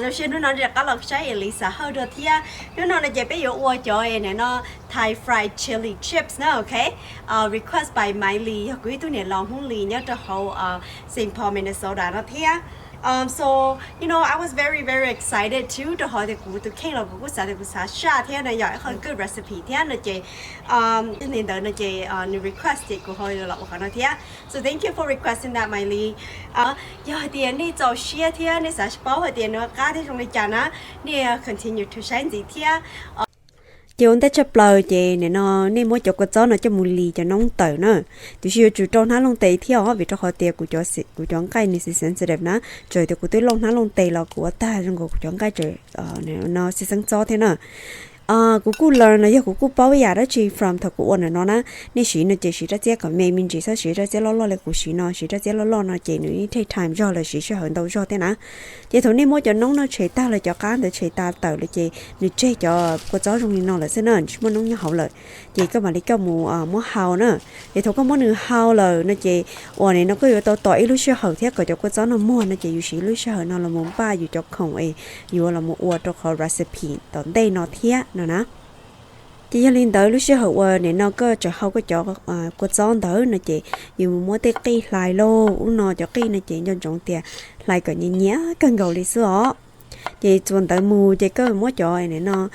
Zoo siab hnub no rov qab los saib Elisa Hawj dua thiab. Hnub no no ces peb yuav ua cov no Thai fried chili chips na, ok. Request by Mai Li, yog kuv ib tug niam laus Hmoob Li nyob rau hauv Saint Paul, Minnesota no thiab. So you know I was very very excited too, rau qhov tias kuv tus kheej los kuv kuj xav tias kuv xav saj thiab no yog ib qho good recipe thiab no ces yog li ntawd no ces nws request ces kuv ho los ua qhov no thiab. So thank you for requesting that, Mai Li. Yog hais tias nej txaus siab thiab nej xav paub hais tias nws qab thiab zoo li cas na, nej continue to saib ntxiv thiab. Ces ua ntej tshaj plaws ces nim no nej muab cov kua txob no coj mus lis cov noob tawm na. Tiam sis yuav tsum rau hnab looj tes thiab os, vim rau qhov tias kuv cov nqaij nws sensitive na. Txawm tias kuv twb looj hnab looj tes los kuv ua tag zoo nkaus kuv cov nqaij tseem no xeeb txob thiab na. Kuv kuj learn los yog kuv kuj paub ib yam dab tsi from thaum kuv ua ntawm no na. Nej siv no ces siv rab txiab kom me me ntsis, txhob siv rab txiab loj loj li kuv siv no. Siv rab txiab loj loj no ces nws take time zog lawm, siv sij hawm ntau zog thiab na. Ces thaum nej muab cov noob no tshem tag lawm, cov qab ntawd tshem tas tawm lawm ces nws tseg cov kua txob zoo li no lawm xwb na, tsis muaj noob nyob hauv lawm. Ces koj mam li coj mus muab hau na. Ces thaum koj muab nws hau lawm no ces uas nim no koj yuav tau tos ib lub sij hawm thiab kom cov kua txob no muag no ces yus siv lub sij hawm no los mus npaj yus cov khoom es yuav los mus ua rau qhov recipe tom ntej no thiab no na. Ces yog li ntawd lub sij hawm uas nim no koj tseem hau koj cov kua txob ntawd no ces yus muab tej qij hlais lauj. Ub no cov qij no ces nco ntsoov tias hlais kom nyias nyias kawg nkaus li xwb os. Ces txuas ntawd mus ces koj muab cov nim no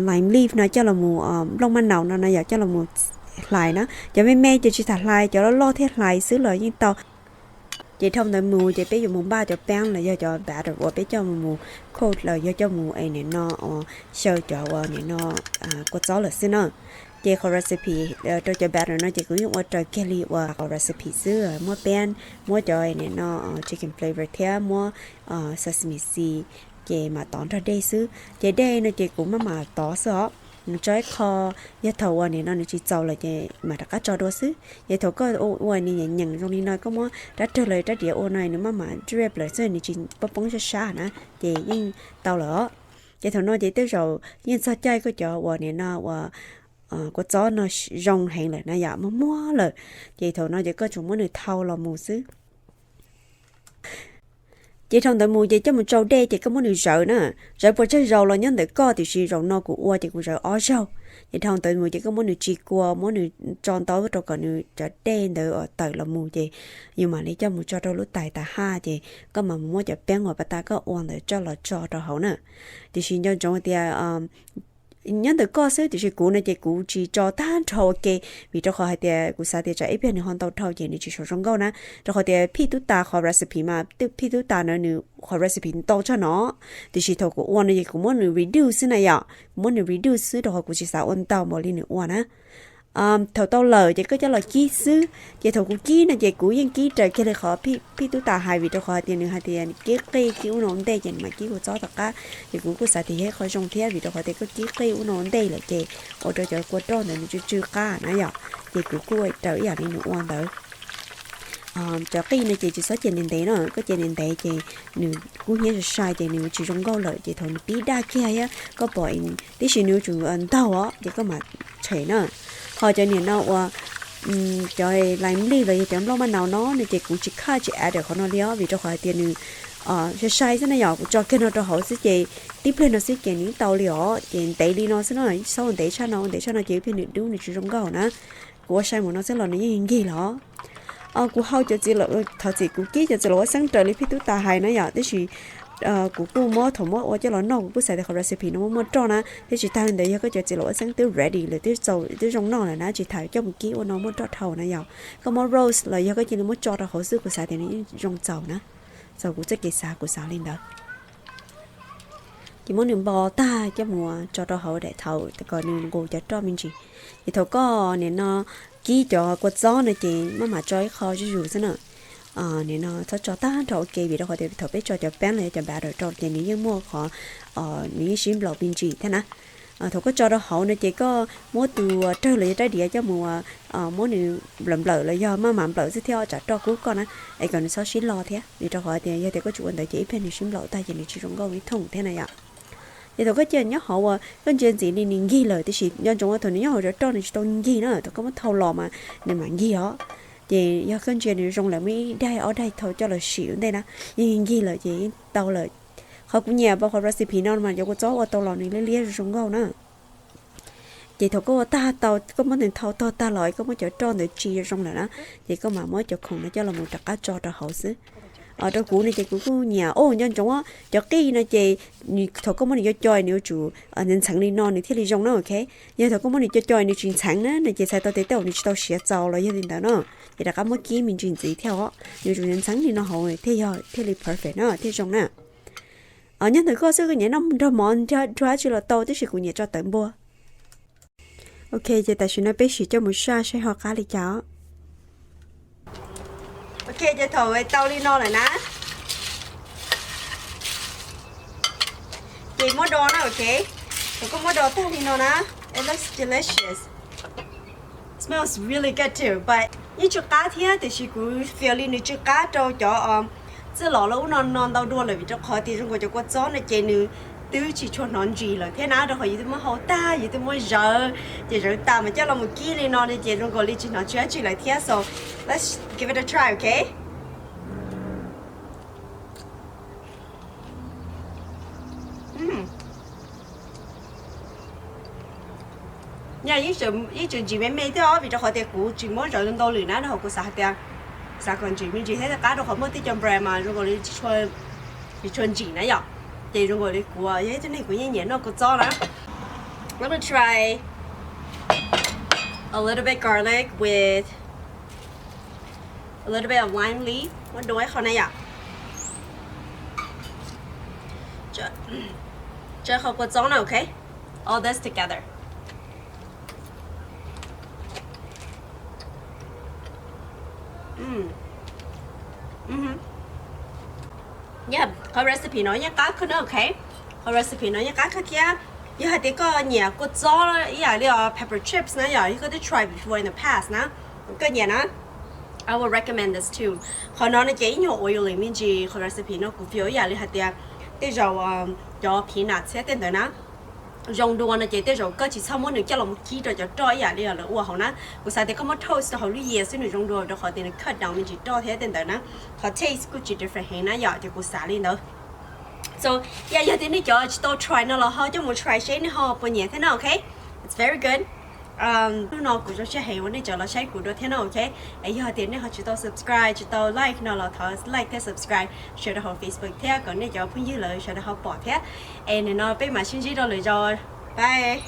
lime leaf no coj los mus, nplooj maj naus no no yog coj los mus hlais na. Cov me me ces tsis tham hlais, cov loj loj thiab hlais xwb los yeej tau. Ces dhau ntawd mus ces peb yuav mus npaj cov peeb los yog cov batter uas peb coj mus coat los yog coj mus es nim no xyaw cov uas nim no kua txob lawm xwb na. Ces qhov recipe rau cov batter no ces kuv yeej ua raws kiag li uas qhov recipe xwb, muab peeb, muab cov nim no chicken flavor thiab muab sesame seed, ces mam tov nrog dej xwb. Ces dej no ces kuv maj mam tov xwb os. Tso ib qho, yog thaum uas nim no nws tsis txaus lawm ces mam rov qab tso dua xwb. Ces thaum koj ua nws nyeem nyeem zoo li no, koj muab rab rag los rab diav ua no nws maj mam drip lawm xwb, nws tsis poob poob sab sab na, ces yeej tau lawm os. Ces thaum no ces tej zaum yeej txog caij koj cov uas nim no uas kua txob no zoo heev lawm na yom, muag muag lawm. Ces thaum no ces koj tsuas muab nws thau los mus xwb. Ces dhau ntawd mus ces coj mus tsau dej ces koj muab nws zawv na. Zawv puas tsawg zaus los nyob ntawm koj, tiam sis zaum no kuv ua ces kuv zawv ob zaug. Ces dhau ntawd mus ces koj muab nws tsis kua, muab nws tso ntaub rau kom nws cov dej ntawd tawm los mus ces yus mam li coj mus tso rau lub tais tas haj ces koj mam mus muab cov peeb uas pas tas koj ua ntawd coj los tso rau hauv na. Tiam sis nco ntsoov tias nyob ntawm koj xwb, tiam sis kuv no ces kuv tsis tso tag nrho ua ke, vim rau qhov hais tias kuv xav tias tsam ib pliag nws ho ntau dhau ces nws tsis saum zoo nkauj na. Rau qhov tias phij tub tas qhov recipe mas, phij tub tas na nws qhov recipe ntau tshaj no, tiam sis thaum kuv ua no ces kuv muab nws reduce xwb na yom, kuv muab nws reduce xwb rau qhov kuv tsis xav ua ntau npaum li nws ua na. Thaum tau lawm ces koj coj los kib xwb. Ces thaum kuv kib no ces kuv yeej kib raws kiag li qhov phij tub tas hais, vim rau qhov hais tias nws hais tias kib qij kib ub no ua ntej ces nws mam kib kua txob tom qab. Ces kuv kuj xav tias yog ib qho zoo thiab, vim rau qhov tias koj kib qij ub no ua ntej lawm ces ua rau cov kua roj ntawd nws tsw tsw qab na yom. Ces kuv kuj raws ib yam li nws ua ntawd. Cov qij no ces tsis txhob ce ntev ntev no, koj ce ntev ntev ces nws kub hnyiab sai sai ces nws tsis zoo nkauj lawm, ces thaum nws pib daj kiag thiab koj pom tib si nws yuav tsum ntaug os ces koj mam tshem na. Ho cov niam no uas cov lime leaf los yog cov nplooj maj naus no no ces kuv tsis kaj tsis add qhov no li os, vim rau qhov hais tias nws sai sai xwb na yom, kuv tso kiag no rau hauv xwb ces tib pliag no xwb ces nws tau li os, ces ntev li no xwb no, txhob ua ntev tshaj no, ua ntev tshaj no ces ib pliag nws dub nws tsis zoo nkauj na. Kuv ua sai mus no xwb los nws yeej nkig los. Kuv hau cov txiv, thov txim, kuv kib cov txiv laum huab xeeb raws li phij tub tas hais na yom, tab sis kuv kuj muab, thaum muab ua coj los noj kuv kuj xav tias qhov recipe no muaj muaj roj na, thiab tsis tag li ntawd yog koj cov txiv laum huab xeeb twb ready lawm, twb txaus, twb zoo noj lawm na, tsis tas coj mus kib ua no muaj roj dhau na yom. Koj muab roast los yog koj cia li muab tso rau hauv xwb kuv xav tias nws yeej zoo txaus na. Txaus kuv txoj kev xav kuv xav li ntawd. Ces muab nws npo tag coj mus tso rau hauv daim thaum kom nws nqus cov roj me ntsis. Ces thaum koj nim no kib cov kua txob no ces maj mam tso ib qho zuj zus xwb na. Nim no txhob tso tag nrho ua ke vim rau qhov tias thaum peb tso cov peeb los yog cov batter rau ces nws yeej muaj qhov, nws yeej sib nplaum me ntsis thiab na. Thaum koj tso rau hauv no ces koj muab tus rag los yog rab diav coj mus muab nws nplawm nplawm los yog maj mam nplawm xwb thiab tsam roj kub koj na, es kom nws txhob sib lo thiab, vim rau qhov tias yog tias koj tsis ua ntawd ces ib pliag nws sib nplaum tag ces nws tsis zoo nkauj ib thooj thiab na yom. Ces thaum koj cia nyob hauv uas koj ntsia ntxiv li nws nkig lawm, tiam sis nco ntsoov thaum nws nyob hauv cov roj nws tsis tau nkig na, thaum koj muab thau los mas nws mam nkig os. Ces yog koj ntsia nws zoo lawm muaj ib daig ob daig thau coj los sim ua ntej na, yeej nkig lawm ces yeej tau lawm. Qhov kuv nyiam pas qhov recipe no mas cov kua txob ua tau los nws liab liab zoo nkauj na. Ces thaum koj ua tag tau, koj muab nws thau tog tag los koj muab cov roj ntawd tsis zoo lawm na, ces koj mam muab cov khoom no coj los mus rov qab tso rau hauv xwb. Rau kuv no ces kuv kuj nyiam, o, nco ntsoov cov qij no ces thaum koj muab nws co co nws yuav tsum ntxheev li no nws thiaj li zoo na, ok. Yog thaum koj muab nws co co nws tsis ntxheev na no ces txhais tau tias tej zaum nws tsis tau siav txaus los yog li ntawd no, ces rov qab muab kib me ntsis ntxiv thiab os, nws yuav tsum ntxheev li no hauv thiaj yog, thiaj li perfect na, thiaj zoo na. Nyob ntawm koj xwb, koj nyiam noj nrog mov nrog dab tsi los tau, tab sis kuv nyiam tso tawv npua. Ok, ces tam sim no peb sim coj mus saj saib ho qab li cas os. Ok, ces thaum tau li no lawm na, ces muab do na, ok. Thaum koj muab do tag li no na, it looks delicious. Smells really good too, but yeej tsw qab thiab, tiam sis kuv feel li nws tsw qab rau cov txwj los lawm ub no no ntau dua lawm vim rau qhov tias zoo nkaus cov kua txob no ces nws twb tsis tshua hnov ntsis lawm thiab na, rau qhov yus twb muab hau tag, yus twb muab zawv, ces zawv tas mas coj los mus kib li no no ces zoo nkaus li tsis hnov tsw dab tsi lawm thiab, so let's give it a try, ok. Yeej tseem ntsim me me thiab os, vim rau qhov tias kuv tsis muab zawv ntau lwm na, rau qhov kuv xav hais tias xav kom ntsim me ntsis thiab qab, rau qhov muaj tej cov brand mas zoo nkaus li tsis tshua ntsim na yom. Ces zoo nkaus li kuv yog ib tug neeg kuv yeej nyiam noj kua txob na. Let me try a little bit garlic with a little bit of lime leaf. Muab do ib qho na yom. Tso qhov kua txob na, ok. All this together. Qhov recipe no yeej qab kawg na, ok. Qhov recipe no yeej qab kawg thiab. Yog hais tias koj nyiam kua txob ib yam li pepper chips na yom, koj twb try before in the past na, koj nyiam na, I would recommend this too. Qhov no no ces ib nyuag oily me ntsis, qhov recipe no kuv feel ib yam li hais tias tej zaum cov peanut thiab tej ntawd na, zoo dua no ces tej zaum koj tsis txhob muab nws coj los mus kib rau cov roj ib yam li lawv ua hauv na. Kuv xav tias koj muab toast rau hauv lub yias xwb nws zoo dua, rau qhov tias nws cut down me ntsis roj thiab tej ntawd na. Qhov taste kuj tsis different heev na yom, ces kuv xav li ntawd. So yeah, yog tias nej cov tsis tau try no los ho coj mus try seb nej ho puas nyiam thiab no, ok. It's very good. Hnub no kuv zoo siab heev uas nej cov los saib kuv dua thiab no, ok. Es yog tias nej ho tsis tau subscribe tsis tau like no los thov like thiab subscribe, share rau hauv Facebook thiab kom nej cov phooj ywg lawv sawv daws ho pom thiab. Es nim no peb mam sib ntsib rau lwm zaus. Bye.